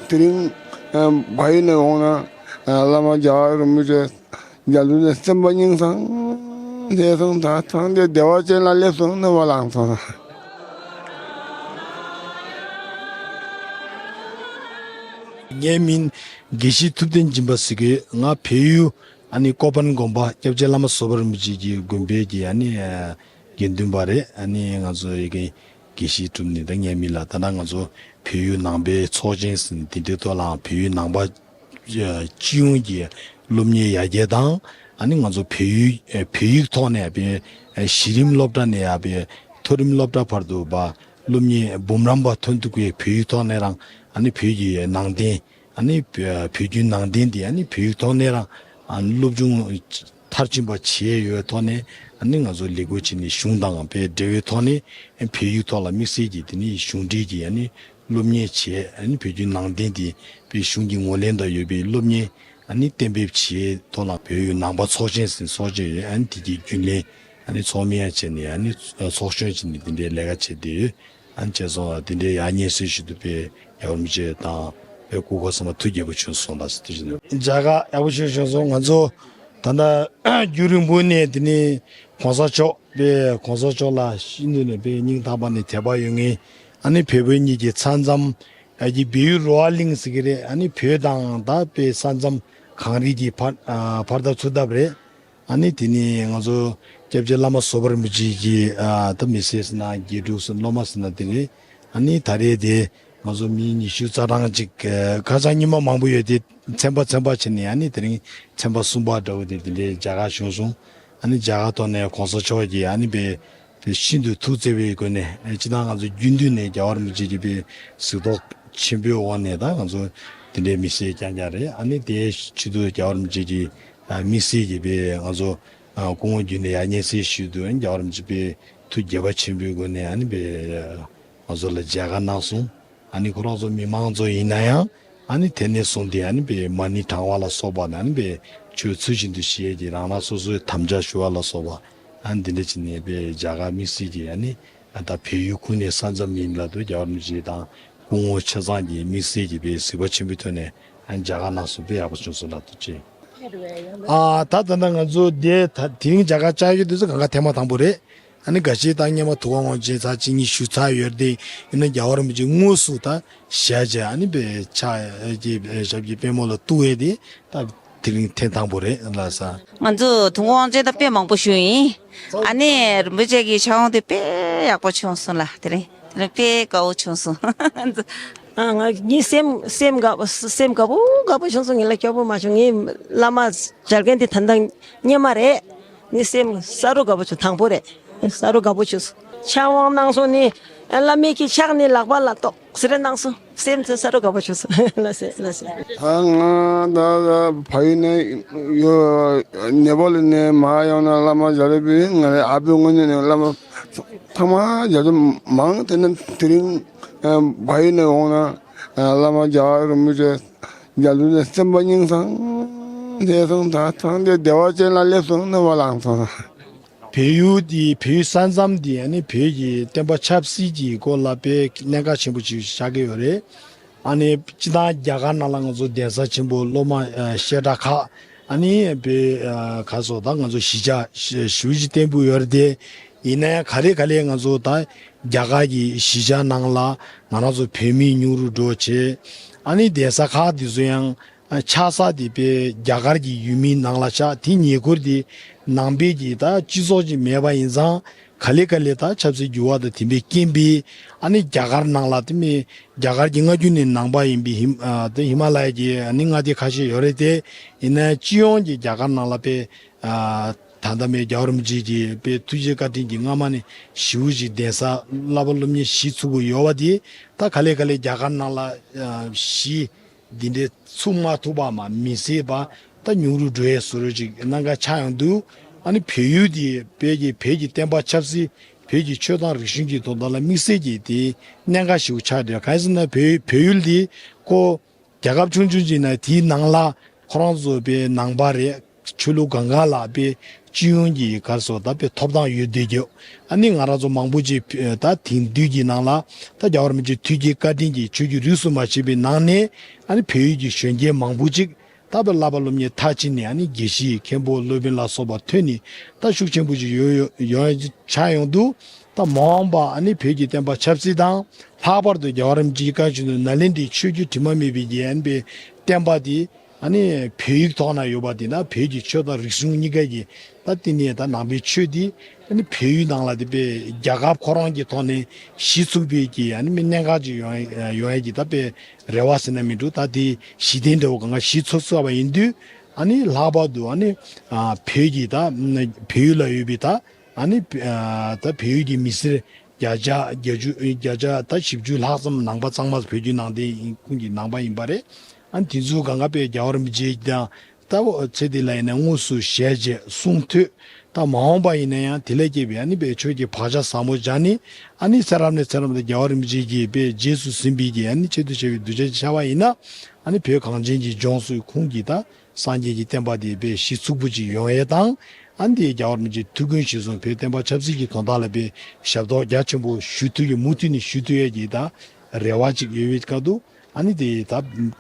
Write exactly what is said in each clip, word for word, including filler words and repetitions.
དེ་རིང་ཨ་བལ་ཡུལ་ནས་འོང་ན་ཨ་བླ་མ་རྒྱལ་བ་རིན་པོ་ཆེ་མཇལ་དུས་ནས་སེམས་པ་སྙིང་ཐང་བསྡད་སོང་། ད་ཐང་དེ་བདེ་བ་ཅན་ལ་སླེབས་སོང་། སྣང་བ་ལངས་སོང་། ངའི་མིང་དགེ་བཤེས་ཐུབ་བསྟན་སྦྱིན་པ་ཟེར་གི། ང་བལ་ཡུལ་ཨ་ནི་ཀོ་པན་དགོན་པ་སྐྱབས་རྗེ་བླ་མ་ཟུར་པ་རིན་པོ་ཆེ་གི་དགོན་པའི་གི་ཨ་ནི་ཨ་དགེ་འདུན་པ་རེད། ཨ་ནི་ང་ཚོ་ཡི་གེ་དགེ་བཤེས་གྲུབ་ནི་ད་ངའི་མིང་ལ། ད་ལྟ་ང་ཚོ་བལ་ཡུལ་ནང་པའི་ཚོགས་ཆེན་ཟེར་ནི་དེ་འདྲའི་ཐོག་ལའང་བལ་ཡུལ་ནང་པ་སྤྱི་ཡོངས་ཀྱི་སློབ་གཉེར་ཡར་རྒྱས་དང་། ཨ་ནི་ང་ཚོ་བལ་ཡུལ་བལ་ཡིག་ཐོག་ནས་ཡང་པའི་གཞི་རིམ་སློབ་གྲྭ་ནས་ཡང་པའི་མཐོ་རིམ་སློབ་གྲྭ་བར་དུ་བ་སློབ་གཉེར་འབུམ་རམས་པ་ཐོན་ཐུབ་པའི་བལ་ཡིག་ཐོག་ནས་རང་ཨ་ནི་བོད་ཀྱི་ནང་བསྟན་ཨ་ནི་བོད་བརྒྱུད་ནང་བསྟན་འདི་ཨ་ནི་བོད་ཡིག་ཐོག་ནས་རང་ཨ་ནི་སློབ་སྦྱོང་མཐར་ཕྱིན་པ་བྱས་ཡོད་ཐོག་ནས། ཨ་ནི་ང་ཚོ་ལས་འགུལ་བྱས་ནས་གཞུང་དང་དཔེ་འབྲེལ་བའི་ཐོག་ནས་བོད་ཡིག་ཐོག་ལ་དམིགས་བསལ་གྱིས་དེ་ནི་གཞུང་འབྲེལ་གྱི་ཨ་ནི་སློབ་གཉེར་བྱས། ཨ་ནི་བོད་བརྒྱུད་ནང་བསྟན་དེ་བོད་གཞུང་གི་ངོས་ལེན་དང་ཡོད་པའི་སློབ་གཉེར་ཨ་ནི་གཏན་འབེབས་བྱས་ཐོག་ལ་བལ་ཡུལ་ནང་པ་ཚོགས་ཆེན་ཟེར་ཚོགས་ཆེན་ཡོད། ཨ་ནི་དེ་གི་རྒྱུན་ལས་ཨ་ནི་ཚོགས་མི་ཡང་བྱས་ནས་ཨ་ནི་ཚོགས་གཞོན་བྱས་ནས་དེ་འདྲའི་ལས་ཀ་བྱས་བསྡད་ཡོད། ཨ་ནི་བྱས་སོང་། དེ་འདྲའི་ཡར་སྙན་སེང་ཞུ་དུས་དཔེ་ཡག་པོ་མི་བྱེད་དང་དཔེ་སྐུ་ཁམས་བཟང་པོ་ཐུགས་དགྱེས་པོ་བྱུང་སོང་ལ་ཟེར་དུས་ནས། མཇལ་ཁ་ཡག་པོ་ཞིག་བྱུང་སོང་། ང་ཚོ་ད་ལྟ་རྒྱུན་རིང་པོ་ནས་དེ་ནས་གོང་ས་མཆོག་དཔེ་གོང་ས་མཆོག་ལ་ཤིན་ཏུ་ནས་དཔེ་སྙིང་ཐག་པ་ནས་དད་པ་ཡོད་མཁན། ཨ་ནི་བལ་བོད་གཉིས་ཀྱི་ས་མཚམས་ཨ་ཀྱི་བལ་ཡུལ་རོ་ཨ་གླིང་ཟེར་གི་རེད། ཨ་ནི་བོད་དང་ད་དཔེ་ས་མཚམས་གངས་རི་གི་བར་ཨ་བར་ཐག་ཚུར་ཐག་རེད། ཨ་ནི་དེ་ནས་ང་ཚོ་སྐྱབས་རྗེ་བླ་མ་ཟུར་པ་རིན་པོ་ཆེ་གིས་ཨ་ད་མི་སེར་ཟེར་ན་དགེ་ཕྲུག་ཟེར་སློབ་མ་ཟེར་ན་དེ་རེད། ཨ་ནི་ད་རེས་དེ་ང་ཚོ་མི་ཉི་ཤུ་རྩ་གྲངས་ཅིག་ཨ་ཁ་སང་ཉི་མ་མང་པོ་ཡོད་དེ་ཚན་པ་ཚན་པ་བྱས་ནས། ཨ་ནི་དེ་རིང་ཚན་པ་གསུམ་པ་འདྲ་བོ་དེ་དེ་འདྲའི་མཇལ་ཁ་བྱུང་སོང་། ཨ་ནི་མཇལ་ཁ་ཐོག་ནས་གོང་ས་མཆོག་གིས་ཨ་ནི་དཔེ་དེ་ཤིན་ཏུ་ཐུགས་བརྩེ་བའི་སྒོ་ནས། ཨེ་སྤྱིར་བཏང་ང་ཚོ་རྒྱུན་དུ་ནས་རྒྱལ་བ་རིན་པོ་ཆེ་གིས་དཔེ་གཟིགས་རྟོག་ཆེན་པོའི་འོག་ནས་ད་ང་ཚོ་དེ་འདྲའི་དམིགས་བསལ་རྐྱང་རྐྱང་རེད། ཨ་ནི་དེའི་ཆེད་དུ་རྒྱལ་བ་རིན་པོ་ཆེ་གིས་ཨ་དམིགས་བསལ་གྱིས་དཔེ་ང་ཚོ་ཨ་སྐུ་ངོ་བརྒྱུད་ནས་ཡར་སྙན་སེང་ཞུས་དུས། ཨ་ནི་རྒྱལ་བ་རིན་པོ་ཆེ་དཔེ་ཐུགས་དགྱེས་པ་ཆེན་པོའི་སྒོ་ནས་ཨ་ནི་དཔེ་ང་ཚོ་ལ་མཇལ་ཁ་གནང་སོང་། ཨ་ནི་ཁོ་རང་ཚོ་མི་མང་ཚོ་ཡིན་ན་ཡང་ཨ་ནི་དེ་ནས་བཟུང་སྟེ་ཨ་ནི་དཔེ་མ་ཎི་བགྲང་བ་ལ་སོགས་པ་ནི་ཨ་ནི་དཔེ་ཆོས་ཚུལ་བཞིན་དུ་བྱས་ཀྱི་རང་རང་སོ་སོའི་དམ་བཅའ་ཞུ་བ་ལ་སོགས་པ་ཨ་ནི་འདི་འདྲ་བྱས་ནས་དཔེ་མཇལ་ཁ་དམིགས་བསལ་གྱིས། ཨ་ནི་ཨ་ད་བལ་ཡུལ་ཁོ་ནའི་ས་མཚམས་ཡིན་ལབ་དུས་རྒྱལ་བ་རིན་པོ་ཆེ་དང་སྐུ་ངོ་ཆ་ཚང་གིས་དམིགས་བསལ་གྱིས་དཔེ་གཟིགས་པ་ཆེན་པོའི་ཐོག་ནས་ཨ་ནི་མཇལ་ཁ་གནང་སོང་། དཔེ་ཡག་པོ་བྱུང་སོང་ལབ་ཐུགས་རྗེ་ཆེ། ཨ་ད་ད་ལྟ་ང་ཚོ་དེ་ད་དེ་རིང་མཇལ་ཁ་བཅར་ཡོད་དུས་ཚོད་གང་ག་ཐེངས་མ་དང་པོ་རེད། ཨ་ནི་འགའ་ཤས་ད་སྔོན་མ་དུས་འཁོར་དབང་ཆེན་ཚར་གཅིག་གཉིས་ཞུས་ཚར་ཡོད་རེད་དེ། ཡིན་ན་རྒྱལ་བ་རིན་པོ་ཆེ་དངོས་སུ་ད་ཞལ་མཇལ་ཨ་ནི་དཔེ་ཕྱག་གི་ཞབས་ཀྱི་པད་མོ་ལ་གཏུགས་ཡས་དེ་ད་དེ་རིང་ཐེངས་དང་པོ་རེད་ལགས་སོ། ང་ཚོ་དུས་འཁོར་དབང་ཆེན་ད་དཔེ་མང་པོ་ཞུས་ཡིན། ཨ་ནི་རིན་པོ་ཆེ་གི་ཕྱག་དབང་དེ་དཔེ་ཡག་པོ་བྱུང་སོང་ལ། དེ་རིང་དེ་རིང་དཔེ་དགའ་བོ་བྱུང་སོང་། ཨ་ང་ངའི་སེམས་སེམས་དགའ་པོ་སེམས་དགའ་པོ་དགའ་པོ་བྱུང་སོང་། ངེད་ལ་སྐྱོ་པོ་མ་བྱུང་། ངའི་བླ་མ་མཇལ་མཁན་དེ་ད་ལྟ་སྔོན་མ་རེད། ངའི་སེམས་ས་རུ་དགའ་པོ་བྱུང་། དང་པོ་རེད། ས་རུ་དགའ་པོ་བྱུང་སོང་། ཕྱག་དབང་གནང་སོང་ནི་བླ་མའི་གི་ཕྱག་ནི་ལག་པ་ལ་གཏོགས་ཟེར་གནང་སོང་། སེམས་ཚེ་ས་རུ་དགའ་པོ་བྱུང་སོང་། ལགས་སེ་ལགས་སེ། ད་ང་ད་ད་ཕ་ཡུལ་ནས་ཡོད། ནེ་པ་ལ་ནས་མར་ཡོང་ན་བླ་མ་མཇལ་རེ་པི་ང་རེ་ཨ་ཕའི་ངོས་ནས་ནས་བླ་མ་ཚང་མ་མཇལ་རེ་མང་། དེ་ནས་དེ་རིང་ཕ་ཡུལ་ནས་འོང་ན་བླ་མ་རྒྱལ་བ་རིན་པོ་ཆེ་མཇལ་དུས་ནས་སེམས་པ་སྙིང་ཐང་བསྡད་སོང་། ད་ཐང་དེ་བདེ་བ་ཅན་ལ་སླེབས་སོང་། སྣང་བ་ལངས་སོང་། བལ་ཡུལ་འདི་བལ་ཡུལ་ས་མཚམས་འདི་ཨ་ནི་བོད་ཀྱི་བསྟན་པ་ཆབ་སྲིད་ཀྱི་སྐོར་ལ་དཔེ་གནད་འགག་ཆེན་པོ་ཅིག་ཆགས་ཀྱི་ཡོད་རེད། ཨ་ནི་སྤྱིར་བཏང་རྒྱ་གར་ནང་ལ་ང་ཚོ་གདན་ས་ཆེན་པོ་སློབ་མ་ཨ་བཤད་གྲྭ་ཁག་ཨ་ནི་དཔེ་ཨ་ག་སོགས་ད་ང་ཚོ་གཞིས་ཆགས་ཞེ་ཞེ་པོ་ཅིག་བརྟན་པོ་ཡོད་རེད་དེ། ཡིན་ན་ཡང་ག་ལེ་ག་ལེ་ང་ཚོ་ད་རྒྱ་གར་གྱི་གཞིས་ཆགས་ནང་ལ་ང་རང་ཚོ་བོད་མི་ཉུང་རུ་འགྲོ་བྱས། ཨ་ནི་གདན་ས་ཁག་འདི་ཚོ་ཡང་ཆགས་ས་དེ་དཔེ་རྒྱ་གར་གྱི་ཡུལ་མིའི་ནང་ལ་ཆགས། དེ་ཉེ་འཁོར་དེ་ནང་པའི་གི་ད་སྤྱི་ཚོགས་ཅིག་མེད་པ་ཡིན་ཙང་ག་ལེ་ག་ལེ་ད་ཆབ་སྲིད་འགྱུར་བ་དང་དེ་འདྲའི་རྐྱེན་པས་ཨ་ནི་རྒྱ་གར་ནང་ལ་དེ་མི་རྒྱ་གར་གྱི་སྔ་རྒྱུན་ནས་ནང་པ་ཡིན་པའི་ཧི་ཨ་དེ་ཧི་མ་ལ་ཡ་གི་ཨ་ནི་མངའ་སྡེ་ཁ་ཤས་ཡོད་རེད་དེ། ཡིན་ན་སྤྱི་ཡོངས་ཀྱི་རྒྱ་གར་ནང་ལ་དཔེ་ཨ་ད་ལྟ་མི་རྒྱལ་བ་རིན་པོ་ཆེ་གི་དཔེ་ཐུགས་རྗེ་བཀའ་དྲིན་གྱིས་སྔ་མ་ནས་ཞེ་པོ་ཅིག་གདན་ས་བསླབ་པ་སློབ་གཉེར་གཞི་ཚུགས་པ་ཡོད་པ་དེ་ད་ག་ལེ་ག་ལེ་རྒྱ་གར་ནང་ལ་ཨ་གཞི་འདི་འདྲའི་ཚུགས་མ་ཐུབ་པ་མ་མི་སྲིད་པ་ད་ཉུང་རུ་འགྲོ་ཡས་བཟོ་འདྲ་ཅིག་གནད་འགག་ཆགས་ཡོང་དུས། ཨ་ནི་བལ་ཡུལ་འདི་བོད་ཀྱི་བོད་ཀྱི་བསྟན་པ་ཆབ་སྲིད་བོད་ཀྱི་ཆོས་དང་རིག་གཞུང་གི་དོན་དག་ལ་དམིགས་བསལ་གྱི་དེ་གནད་འགག་ཞིག་ཆགས་བསྡད། གང་ཡིན་ཟེར་ན་བལ་བལ་ཡུལ་འདི་ཁོ་རྒྱལ་ཁབ་ཆུང་ཆུང་ཅིག་ན་དེའི་ནང་ལ་ཁོ་རང་ཚོ་དཔེ་ནང་པ་རེད། ཆོས་ལུགས་གང་ག་ལ་དཔེ་སྤྱི་ཡོངས་ཀྱི་ག་རེ་ཟེར་ད་དཔེ་ཐོབ་ཐང་ཡོད་བསྡད་རྒྱུ། ཨ་ནི་ང་རང་ཚོ་མང་པོ་ཅིག་ད་དེང་དུས་ཀྱི་ནང་ལ་ད་རྒྱལ་བ་རིན་པོ་ཆེའི་ཐུགས་ཀྱི་བཀའ་དྲིན་གྱིས་ཆོས་ཀྱི་རིགས་སུ་མ་ཆད་པའི་ནང་ནས་ཨ་ནི་བོད་ཡུལ་གྱི་གཞོན་སྐྱེས་མང་པོ་ཅིག་ད་དཔེ་བསླབ་པ་སློབ་གཉེར་མཐར་ཕྱིན་ནས་ཨ་ནི་དགེ་བཤེས་མཁན་པོ་སློབ་དཔོན་ལ་སོགས་པ་ཐོན་ནས་ད་ཤུགས་ཆེན་པོ་ཞིག་ཡོང་ཡོང་ཡོང་ཆགས་ཡོང་དུས། ད་མ་འོངས་པ་ཨ་ནི་བོད་ཀྱི་བསྟན་པ་ཆབ་སྲིད་དང་། ལྷག་པར་དུ་རྒྱལ་བ་རིན་པོ་ཆེའི་བཀའ་བཞིན་དུ་ནཱ་ལེནྡྲའི་ཆོས་བརྒྱུད་དྲི་མ་མེད་པའི་རྒྱལ་ཡན་པའི་བསྟན་པ་དེ་ཨ་ནི་བོད་ཡིག་ཐོག་ན་ཡོད་པ་དེ་ན་བོད་ཀྱི་ཆོས་དང་རིག་གཞུང་གཉིས་ཀ་གི་ད་དེ་ནས་ད་ནང་པའི་ཆོས་དེ་ཨ་ནི་བོད་ཡིག་ནང་ལ་དེ་དཔེ་རྒྱལ་ཁབ་ཁོ་རང་གི་ཐོག་ནས་གཞི་ཚུགས་པའི་གི་ཨ་ནི་མི་གནད་འགག་ཅིག་ཡོང་ཡ་ཡོང་ཡ་གི་ད་དཔེ་རེ་བ་ཟེར་ན་མི་འདུག་ད་དེ་གཞི་རྟེན་འདྲ་བོ་གང་ག་གཞི་ཚུགས་ཚུགས་པ་ཡིན་དུས་ཨ་ནི་ལྷག་པར་དུ་ཨ་ནི་བོད་ཀྱི་ད་བོད་ཡིག་ལ་ཡོད་པའི་ད། ཨ་ནི་ཨ་ད་བོད་ཡུལ་གྱི་མི་སེར་བརྒྱ་ཆ་བརྒྱད་ཅུ་བརྒྱ་ཆ་ད་བཞི་བཅུ་ལྷག་ཙམ་ནང་པ་གཙང་མ་བོད་བརྒྱུད་ནང་བསྟན་ཡིན་ཁུངས་ཀྱི་ནང་པ་ཡིན་པ་རེད། ཨ་ནི་དེ་ཚོ་གང་ག་དཔེ་རྒྱལ་བ་རིན་པོ་ཆེ་དང་ད་འོ་ཚེ་འདི་ལ་ཡིན་ན་དངོས་སུ་ཞལ་མཇལ་གསུང་ཐོས། ད་མ་འོངས་པ་ཡིན་ན་ཡང་དེ་ལས་སྐྱེས་པའི་ཨ་ནི་དཔེ་ཆོས་ཀྱི་བག་ཆགས་ཟབ་མོ་སྦྱངས་ནས་ཨ་ནི་ཚེ་རབས་ནས་ཚེ་རབས་ལ་རྒྱལ་བ་རིན་པོ་ཆེ་གིས་དཔེ་རྗེས་སུ་ཟིན་པའི་གི་ཨ་ནི་ཆེད་དུ་བྱ་བའི་གདུལ་བྱ་ཆགས་པ་ཡིན་ན་ཨ་ནི་བོད་གངས་ཅན་གྱི་ལྗོངས་སུ་ཁུངས་ཀྱི་ད། སངས་རྒྱས་ཀྱི་བསྟན་པ་དེ་དཔེ་གཞི་ཚུགས་པོ་ཅིག་ཡོང་ཡས་དང་། ཨ་ནི་དེ་རྒྱལ་བ་རིན་པོ་ཆེའི་ཐུགས་མགོན་གཞིར་བཟུང་བོད་བསྟན་པ་ཆབ་སྲིད་ཀྱི་དོན་དག་ལ་དཔེ་ཞབས་ཏོག་རྒྱ་ཆེན་པོ་ཞུ་ཐུབ་ཀྱི་མུ་མཐུད་ནས་ཞུ་ཐུབ་ཡས་ཀྱི་ད་རེ་བ་ཅིག་ཡོད་པའི་སྐབས་དུ་ཨ་ནི་དེ་ད་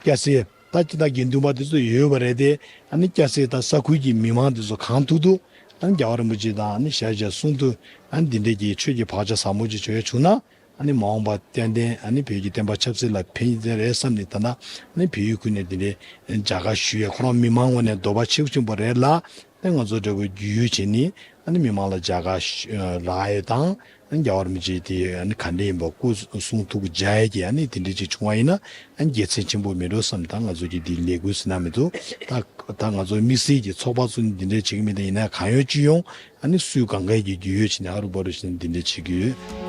སྐྱ་སེར་ད་ཅི་ད་དགེ་འདུན་པ་དེ་ཚོ་ཡོད་པ་རེད་དེ་ཨ་ནི་སྐྱ་སེར་ད་ས་ཁུལ་གྱི་མི་མང་དེ་ཚོ་གང་ཐུབ་ཐུབ་ཨ་ནི་རྒྱལ་བ་རིན་པོ་ཆེ་དང་ཨ་ནི་ཞལ་མཇལ་གསུང་ཐུབ་ཨ་ནི་འདི་འདྲས་ཀྱི་ཆོས་ཀྱི་བག་ཆགས་ཟབ་མོ་ཅིག་བྱོས་བྱུང་ན། ཨ་ནི་མ་འོངས་པ་ཏན་ཏན་ཨ་ནི་བོད་ཀྱི་བསྟན་པ་ཆབ་སྲིད་ལ་ཕན་ཡོན་ཏན་རེད་བསམ་ནས་ད་ལྟ་ཨ་ནི་བལ་ཡུལ་ཁུལ་ནས་དེ་འདྲའི་མཇལ་ཁ་ཞུ་ཡས་ཁོ་རང་མི་མང་ངོས་ནས་འདོད་པ་ཆེ་ཆེན་པོ་རེད་ལ་ཨ་ནི་ང་ཚོ་འདྲ་བོའི་རྒྱུས་ཡོད་བྱས་ནས་ཨ་ནི་མི་མང་ལ་མཇལ་ཁ་ཞུ་རག་ཡས་དང་ཨ་ནི་རྒྱལ་བ་རིན་པོ་ཆེ་དེ་ཨ་ནི་ག་འདྲ་ཡིན་པ་སྐུ་གསུང་ཐུགས་མཇལ་ཡས་ཀྱི་ཨ་ནི་དེ་འདྲ་ཅིག་བྱུང་བ་ཡིན་ན་ཨ་ནི་དགེ་མཚན་ཆེན་པོ་མེད་འགྲོ་བསམ་ད་ང་ཚོ་གི་དེ་ལས་འགུལ་ཟེར་ན་མི་འདུག་ད་ད་ང་ཚོ་དམིགས་བསལ་གྱི་ཚོགས་པ་ཚོ་ནི་འདི་འདྲ་བྱེད་ཀྱི་མེད་ད་ཡིན་ན་གང་ཡོད་ཅི་ཡོང་ཨ་ནི་སུས་གང་ག་གི་རྒྱུས་ཡོད་བྱས་ནས་ཧ་རུ་བ་རུ་བྱས་ནས་འདི་འདྲ་བྱེད་ཀྱི་ཡོད།